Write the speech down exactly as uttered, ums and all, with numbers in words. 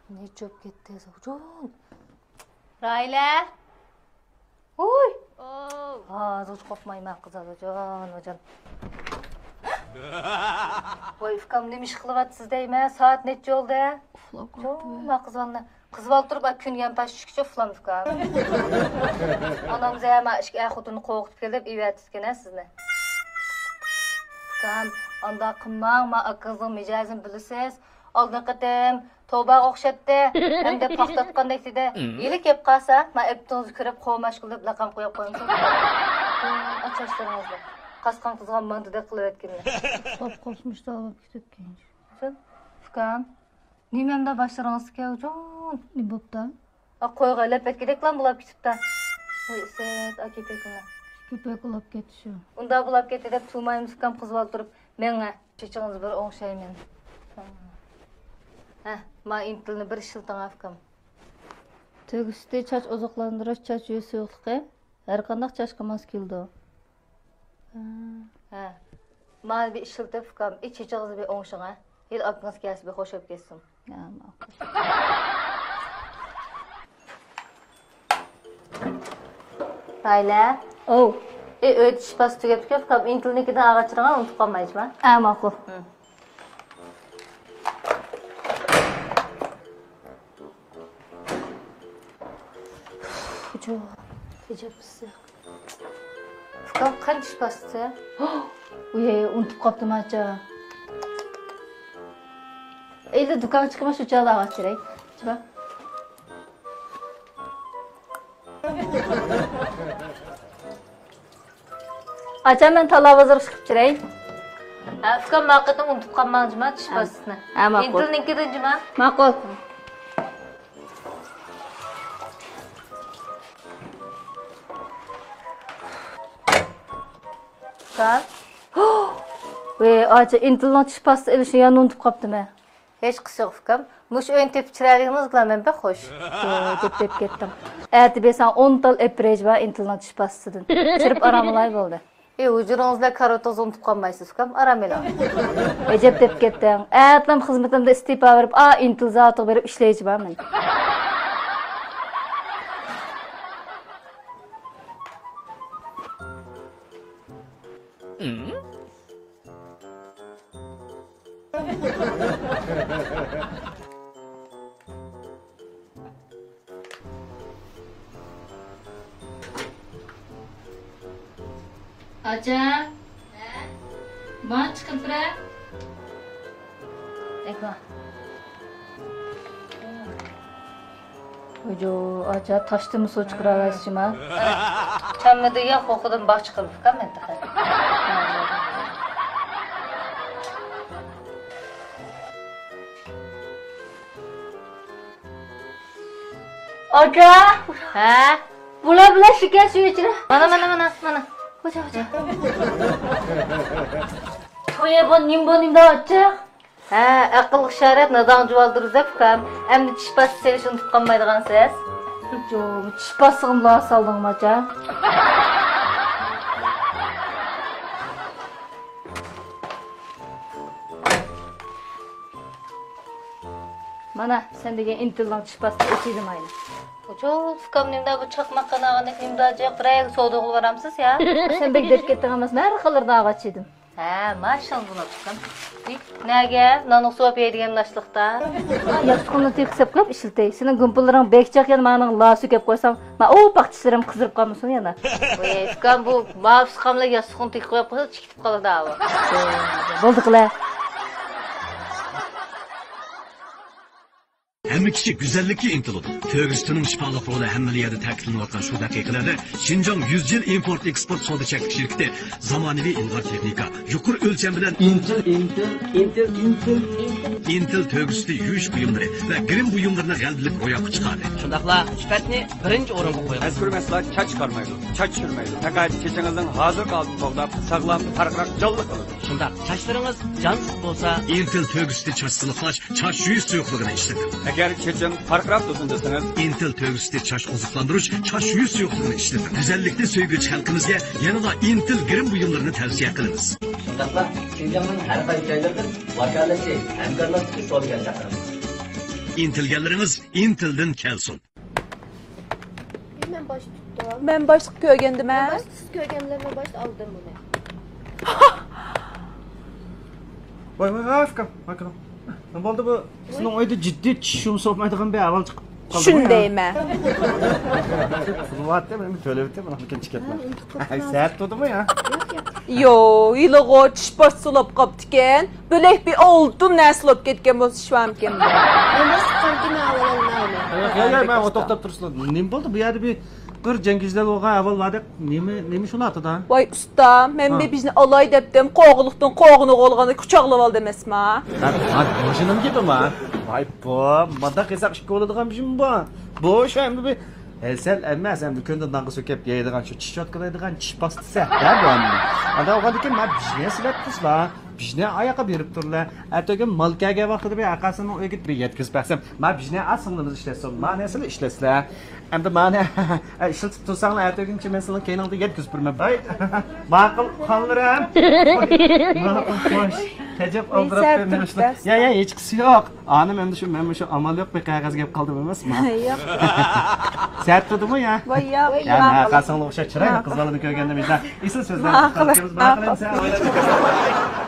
نەچچە بولۇپ كەتتى، ھۇجۇم. راھىلە! ھۇي! ھازىرغىچە قوپمايمەن، قىز ھازىرجان، ھاجان. ۋاي، ئۇكام، نېمە ئىش قىلىۋاتىسىز دەيمەن؟ سائەت نەچچە بولدى؟ ئۇخلاپ قاپتۇ. جۇما قىز بالىنى، قىز بالا تۇرۇپ، كۈن يانپاش چۈشكىچە ئۇخلامدۇ، ئۇكام. ئانام زەمە ئىككى ئەر خوتۇننى قوغۇتۇپ كېلىپ، ئېۋەتىپتىكەن سىزنى. ئۇكام، ئانداق قىلماڭ، ما ئاكىڭىزنىڭ مىجەزىنى بىلىسىز. ئالدىنقى قېتىم توباغا ئوخشاپتۇ، ئەمدى پاختا ئاتقاندەك دېدى. ھېلى كېلىپ قالسا، مەن ئەپتىڭىزنى كۆرۈپ، قوماچ قىلىپ لەقەم قويۇپ قويمىسۇن. ئا، چاچلىرىڭىزنى قاسقان قىزغان مانتىدەك قىلىۋەتكىنىلەر. قاپقارىسى مۇشتاق بولۇپ كېتىپتىكەن. ئۇكام، نېمە ئەمدى باشلىرىڭىزدىكى ھۇجۇم؟ نېمە بوپتۇ؟ ئا، قويغا لەپەتكىدەكلا بولاپ كېتىپتۇ. ۋاي ئىسەت، ئا، كېپەكلىنى. كېپەك بولاپ كېتىشى. ئۇنداق بولاپ كەتتى دەپ تۇرمايمىز ئۇكام، قىز بالا تۇرۇپ. مېڭە، چېچىڭىزنى بىر ئوڭشايمەن. ھە، ما ئىنتىلنى بىر ئىشلىتىڭ ئۇكام. تۆگە سۈتى، چاچ ئوزۇقلاندۇرۇش، چاچ يۇيۇش سۇيۇقلۇقى ھەر قانداق چاچقا ماس كېلىدۇ. ھە. ھە، مانى بىر ئىشلىتىپ ئۇكام، ئى، چېچىڭىزنى بىر ئوڭشىڭە. ھېلى ئاكىڭىز كەلسە بىر خوش بولۇپ كەتسۇن. ھە، ماقۇل. راھىلە. ئوۋ. ئى، ئۆيدە چىش پاستىسى تۈگەپتىكەن، ئۇكام ئىنتىلنىڭكىدىن ئالغاچ چىراغ، ئۇنتۇپ قالمايچۇ ما. ھە، ماقۇل. ھە. ئۇكام، قانداق چىش پاستىسى؟ ۋىي، ئۇنتۇپ قاپتىمەن ئاچا. ئەيلە دۇكانغا چىقىمەن، شۇ چاغدا ئالغاچ چىراي. چىبا. ئاچا، مەن تالا بازىرىغا چىقىپ چىراي. ھە، ئۇكام، ما قېتىم ئۇنتۇپ قالماڭ جۇما چىش پاستىسىنى. ھە، ماقۇل. ئىنتىلنىڭكىدىن جۇما. ماقۇل. ئۇكام. ۋەي، ئاچا، ئىنتىلنىڭ چىش پاستىسى ئېلىشنى يەنە ئۇنتۇپ قاپتىمەن. ھېچقىسى يوق ئۇكام. مۇشۇ ئۆينى تېپىپ چىرايلىقىمىز بىلەن مەن بەك خوش. يوق، دەپ دەپ كەتتىڭ. ئەتە بەرسەڭ ئون تال ئېلىپ بېرەي جۇما، ئىنتىلنىڭ چىش پاستىسىدىن. چىرىپ ئارام ئالاي بولدى. ئى، ھۇجرىڭىزدا كارىۋىتىڭىزنى ئۇنتۇپ قالمايسىز ئۇكام، ئارام ئېلىڭ. ئەجەب دەپ كەتتىڭ. ئەتىلەم خىزمىتىمدە ئىستېپا بېرىپ، ئا، ئىنتىل زاۋۇتىغا بېرىپ ئىشلەيچى بار مەن. ئاچا. ھە؟ ماڭا چىقىپ بېرە. ئەكبەر. ۋۇجۇ، ئاچا، تاشتىنمۇ سۇ چىقىرالايسىز جۇما. چاممىدى يا، قوقۇدىن باغ چىقىرىپ ئۇكام مەن تېخى. ئاكا! ھە؟ بۇلار بىلەن شېكەر سۈيى ئىچىدۇ. مانا، مانا، مانا، مانا. ۋۇجۇ، ۋۇجۇ. تويا بۇ نېمە، بۇ نېمە دەۋاتچىق؟ ھە، ئەقىلگە ئىشارەت، نادانغا جۇۋالدۇرۇز دەپ ئۇكام. ئەمدى چىش پاستىسى سېلىشنى ئۇنتۇپ قالمايدىغانسىز. جۇ، چىش پاستىسىغىمۇ لاي سالدىڭمۇ ئاچا؟ مانا، سەن دېگەن ئىنتىلنىڭ چىش پاستىسى ئېچىلمايدۇ. ۋۇجۇ، ئۇكام نېمىدا بۇ چاقماق قاناغاندەك نېمىدا جىق، بىرەرگە سودا قىلىپ بارامسىز يا؟ سەن بەك دەپ كەتتىڭ ئەمەس، مەن ھەر قېلىردا ئاغاچ يېدىم. ھە، ماشىنىڭ بۇنى تۇتسام. نەگە؟ نانۇق سوۋاپ يەيدىگەن ناشلىقتا. ياستۇقۇمنى تېخى سەپ قىلىپ ئىشلىتەي. سېنىڭ گۇمپىلىرىڭ بەك جىق يەنە ماڭا لا سۆكەپ قويساڭ، ما ئۇ پاق چىشلىرىم قىزىرىپ قالمىسۇن يەنە. ۋاي، ئۇكام، بۇ ماۋۇ سۇقاملار ياستۇقۇمنى تېخى قويۇپ قويسا، چىقىپ قالىدۇ ئاۋۇ. بولدى قىلە. ھەممە كىشى گۈزەللىككە ئىنتىلىدۇ. تۆگە سۈتىنىڭ شىپالىق رولى ھەممىلا يەردە تەكىتلىنىۋاتقان شۇ دەقىقىلەردە شىنجاڭ يۈز يىل ئىمپورت ئېكسپورت سودا چەكلىك شىركىتى زامانىۋى ئىلغار تېخنىكا، يۇقىرى ئۆلچەم بىلەن ئىنتىل، ئىنتىل، ئىنتىل، ئىنتىل، ئىنتىل تۆگە سۈتى يۇيۇش بۇيۇملىرى ۋە گىرىم بۇيۇملىرىنى غەلىبىلىك روياپقا چىقاردى. شۇنداقلا سۈپەتنى بىرىنچى ئورۇنغا قويغان. مەزكۇر مەھسۇلات چاچ چىقارمايدۇ، چاچ چۈشۈرمەيدۇ، پەقەت چېچىڭىزنىڭ ھازىرقى ھالىتىنى قوغداپ، ساغلام، پارقىراق، جانلىق قىلىدۇ. شۇنداق، چاچلىرىڭىز جانسىز بولسا، ئىنتىل تۆگە سۈتى چاچ سىلىقلاش، چاچ يۇيۇش سۇيۇقلۇقىنى ئىشلىتىڭ. ئەگەر چېچىم پارقىراپ تۇرسۇن دېسىڭىز، ئىنتىل تۆگە سۈتى چاچ ئوزۇقلاندۇرۇش، چاچ يۇيۇش سۇيۇقلۇقىنى ئىشلىتىڭ. گۈزەللىكنى سۆيگۈچى خەلقىمىزگە يەنىلا ئىنتىل گىرىم بۇيۇملىرىنى تەۋسىيە قىلىمىز. شۇنداقلا شىنجاڭنىڭ ھەر قايسى جايلىرىدىن ۋاكالەتلىك ھەمكارلاشتىكى سودىگەر چاقىرىمىز. ئىنتىلگەنلىرىڭىز ئىنتىلدىن كەلسۇن. مەن باش تۇتتۇم. مەن باشلىق كۆرگەندىمەن. باش سىز كۆرگەنلەر مەن باشتا ئالدىم بۇنى. ۋاي ۋاي ۋاي ئۇكام، ۋاي ئۇكام. نېمە بولدى بۇ؟ سىزنىڭ ئۆيدە جىددىي چۈش يۇمسا بولمايدىغان بىر ئەھۋال چىقىپ قالدىمۇ؟ چۈشۈندەيمەن. پۇلىۋاتتىم، ئەمدى تۆلەۋېتىم، ئۇنىڭ كېيىن چىقىپ كەتمەڭ. سەت تۇردىمۇ يا؟ يو، ھېلىغۇ چىش باش سۇلاپ قاپتىكەن. بۆلەك بىر ئالتۇن نەرسە بولۇپ كەتكەن بولسا ئىشۋارمىكەن بۇ؟ ئەمدى سىققانكى مەن ئاۋۋال ئالمايمەن. ياق ياق، مەن توختاپ تۇرسىلا. نېمە بولدى بۇ يەردە بىر بىر جەڭگىشلەر بولغان ئەھۋال باردەك. نېمە نېمە شۇ ئارتىدا؟ ۋاي ئۇستا، مەن بىر بىژنى ئالاي دەپتىم، قوغۇنلۇقتىن قوغۇنغا بولغاندا قۇچاقلىۋالدى ئەمەسما؟ ھە، بىژنىم گېپىما؟ ۋاي بۇ مانداق قىلساق ئىككى بولىدىغان بىژنىمۇ بار. بۇ شۇ ئەمدى بىر ھە، سەل ئەمەس، ئەمدى كۈندە نانغا سۆكۈپ يەيدىغان شۇ چىش چوتكىلايدىغان چىش پاستىسى ھە بۇ ئەمدى. ئانداق بولغاندىكىن مەن بىژنى سىلەپ تۇرسىلا. بىژنى ئاياققا بېرىپ تۇرلا. ئەتىگۈن مال كەلگەن ۋاقتىدا بىر ئاقاسىنىڭ ئۆيىگە بىر يەتكۈزۈپ بەرسەم، ما بىژنى ئا سىڭلىمىز ئىشلەتسۇن، ما نەرسىلەر ئىشلەتسىلە. ئەمدى مانا ئىشلىتىپ تۇرساڭلار، ئەتىگۈنچە مەن سىلەرنىڭ كەينىڭدە يەتكۈزۈپ بېرىمەن. ۋاي، ماقۇل خانلىرىم. ماقۇل، خوش. تەجەپ ئالدىراپ بەرمەڭلار. يا يا، ھېچقىسى يوق. ئانىم ئەمدى شۇ، مەن مۇشۇ ئامال يوق بىر قەغەزگە گەپ قالدىم ئەمەسما؟ يوق. سەت تۇردىمۇ يا؟ ۋاي يا. يا ماقۇل. قاسىڭلار ئوخشاش چىرايلىق قىز بالىنى كۆرگەندە مىجدا ئېسىل سۆزلەر. ماقۇل. ماقۇل.